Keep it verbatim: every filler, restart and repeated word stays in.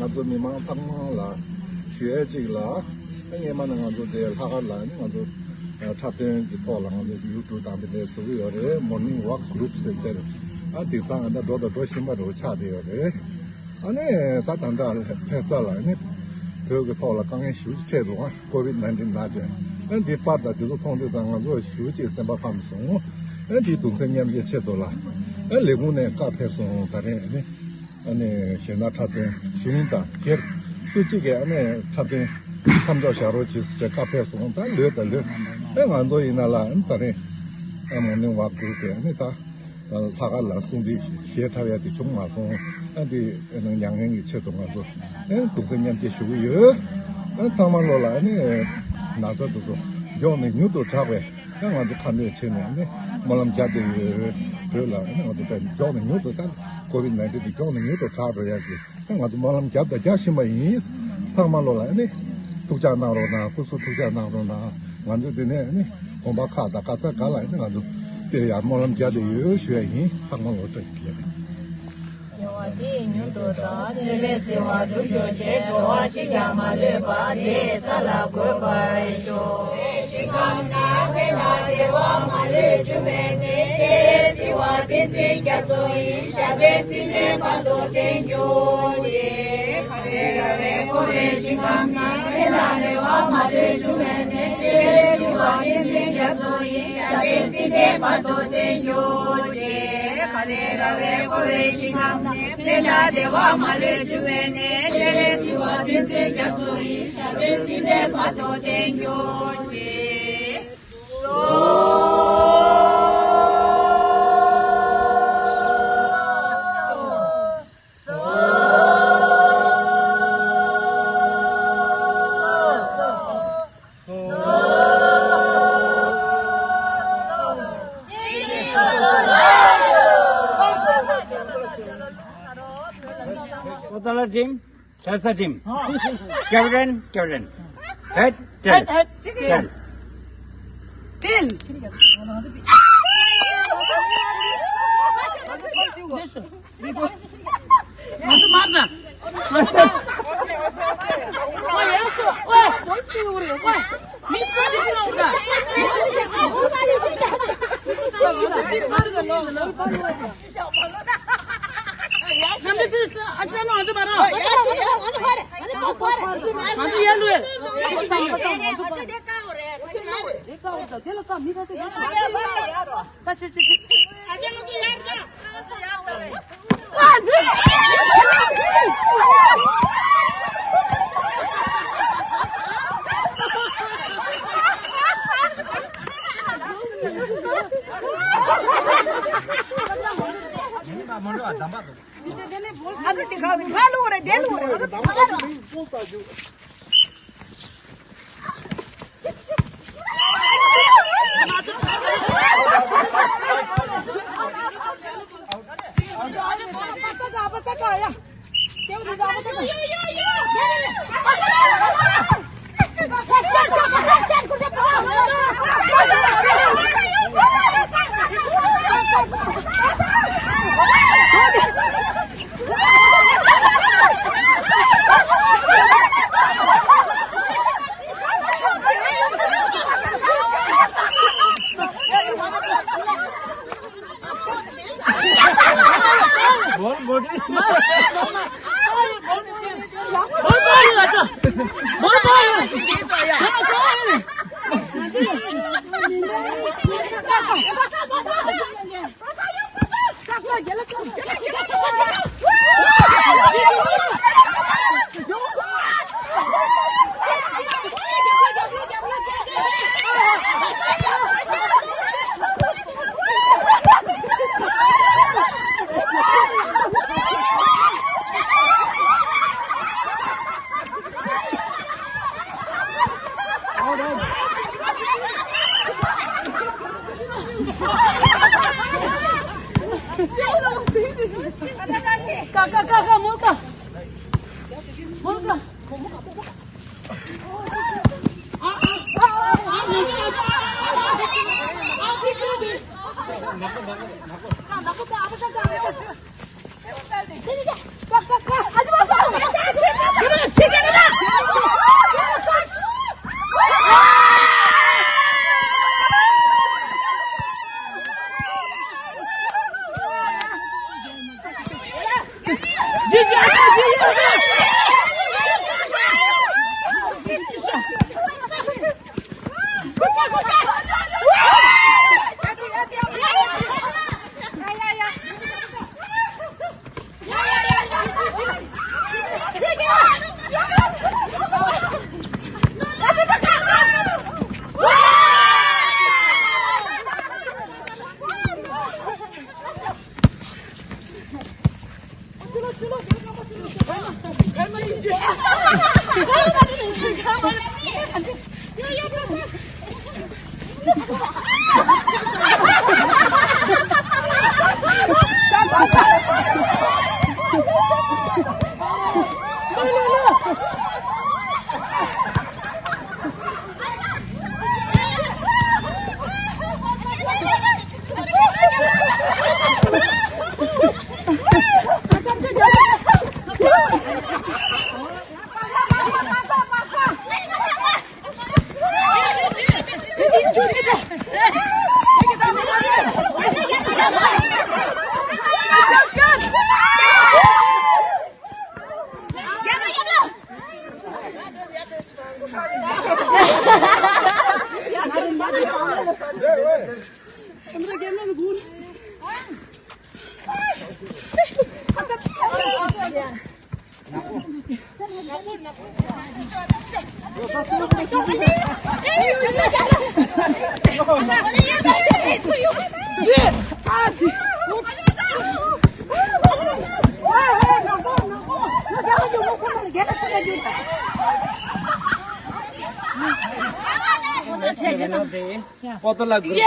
ང་ཚོ་མི་མང་ཚང་མ་ལ་ཞུ་ཡས་གཅིག་ལ། སྔོན་མ་ནས་ང་ཚོ་དེ་ལྷག་དཀར་ལ་ནི་ང་ཚོ་འཁྲབ་སྟོན་གྱི་ཐོག་ལ་ང་ཚོ་ཡུལ་གྲུ་དང་དེ་འདྲ་བཟོ་གི་ཡོད་རེད། Morning Walk Group ཟེར་དེར། ཨ་དེང་སང་ང་ད་འགྲོ་དང་འགྲོ་བཞིན་པ་འདྲ་བོ་ཆགས་བསྡད་ཡོད་རེད། ཨ་ནི་ད་ད་ལྟ་ཕེབས་ས་ལ་ནི་བོད་ཀྱི་ཐོག་ལ་དཀའ་ངལ་ཞེ་པོ་ཅིག་འཕྲད་འདུག་ཨ་ཀོ་ཝིད་ནའིན་ཊིན་ན་ཅན། ཨ་འདི་པར་དང་དེ་ཚོ་མཐོང་དུས་ཙང་ང་ཚོ་ཞེ་པོ་ཅིག་སེམས་པ་ཕམ་སོང་། ཨ་འདིའི་གདུང་སེམས་མཉམ་སྐྱེད་ཆེད་དུ་ལ་ཨ་ལས་ཁུངས་ནས་བཀའ་ཕེབས་སོང་། ད་རེས་ནི་ཨ་ནི་གཞས་སྣ་འཁྲབ་སྟོན་གཞུང་དང་སྒེར་སུ་གཅིག་གིས་ཨ་ནི་འཁྲབ་སྟོན་མཚམས་འཇོག་བཞག་རོགས་བྱེད་ཟེར་བཀའ་ཕེབས་སོང་། ད་ལོས་ད་ལོས་ཨ་ང་ཚོ་ཡིན་ན་ལ་ཨ་ད་རེས་ཨ་Morning Walk Group གིས་ཨ་ནི་ད་ལྷག་དཀར་ལ་སྲུང་བརྩི་གཞས་འཁྲབ་ཡ་དེ་བྱུང་མ་སོང་། ཨ་འདི་ཨ་ནི་མྱ་ངན་གྱི་ཆེད་དུ་ང་ཚོ་ཨ་གདུང་སེམས་མཉམ་སྐྱེད་ཞུ་གི་ཡོད། ཨ་ཚང་མ་ལོ་ལ་ཨ་ནི་ན་ཚ་དེ་ཚོ་མགྱོགས་ནས་མྱུར་དུ་དྲག་པའི་ད་ང་ཚོ་ཁ་འདོན་བྱས་ནས་ནི་སྨོན་ལམ་རྒྱག་བསྡད་ཡོད། བོད་ལ་ནི་ང་ཚོ་ད་མགྱོགས་ནས་མྱུར་དུ་ད་ཀོ་ཝིད་ནའིན་ཊིན་དེ་མགྱོགས་ནས་མྱུར་དུ་དྲག་འགྲོ་ཡག་གི་ད་ང་ཚོ་སྨོན་ལམ་རྒྱབ་དང་རྒྱག་བཞིན་པ་ཡིན། ཚང་མ་ལོ་ལ་ནི་ཐུགས་ཅག་གནང་རོགས་གནང་། སྐུ་གཟུགས་ཐུགས་ཅག་གནང་རོགས་གནང་། ང་ཚོ་འདི་ནས་ནི་དགོན་པ་ཁག་དང་ག་ས་ག་ལ་ནི་ང་ཚོ་དེ་ཡང་སྨོན་ལམ་རྒྱག་བསྡད་ཡོད་ཞུ་ཡ་ཡིན། ཚང་མ་ལོ་བཀྲ་ཤིས་བདེ་ལེགས། དེ་ཡི་མྱུར་དུ་བདག་ཆེ་ལས་སྲིད་པ་སྒྲུབ་གྱུར་ཅིག་འགྲོ་བ་གཅིག་ཀྱང་མ་ལུས་པ། དེ་ཡི་ས་ལ་འགོད་པར་ཤོག་ཞིང་ཁམས་ན་ཕན་དང་བདེ་བ་མ་ལུས་འབྱུང་བའི་གནས། ཆེ་ལས་སྲིད་པ་བསྟན་འཛིན་རྒྱ་མཚོ་ཡི། ཞབས་པད་སྲིད་མཐའི་བར་དུ་བརྟན་གྱུར་ཅིག་ཁ་ནས་ར་བས་བསྐོར་བའི་ཞིང་ཁམས་ན། ཕན་དང་བདེ་བ་མ་ལུས་འབྱུང་བའི་གནས། ཆེ་ལས་སྲིད་པ་བསྟན་འཛིན་རྒྱ་མཚོ་ཡི། ཞབས་པད་སྲིད་མཐའི་བར་དུ་བརྟན་གྱུར་ཅིག་ཁ་ནས་ར་བས་བསྐོར་བའི་ཞིང་ཁམས་ན། ཕན་དང་བདེ་བ་མ་ལུས་འབྱུང་བའི་གནས། ཆེ་ལས་སྲིད་པ་བསྟན་འཛིན་རྒྱ་མཚོ་ཡི། ཞབས་པད་སྲིད་མཐའི་བར་དུ་བརྟན་གྱུར་ཅིག Team, Tesa team. Captain, captain. Head, tail. Head, head. Tail. Tail. Foto la group.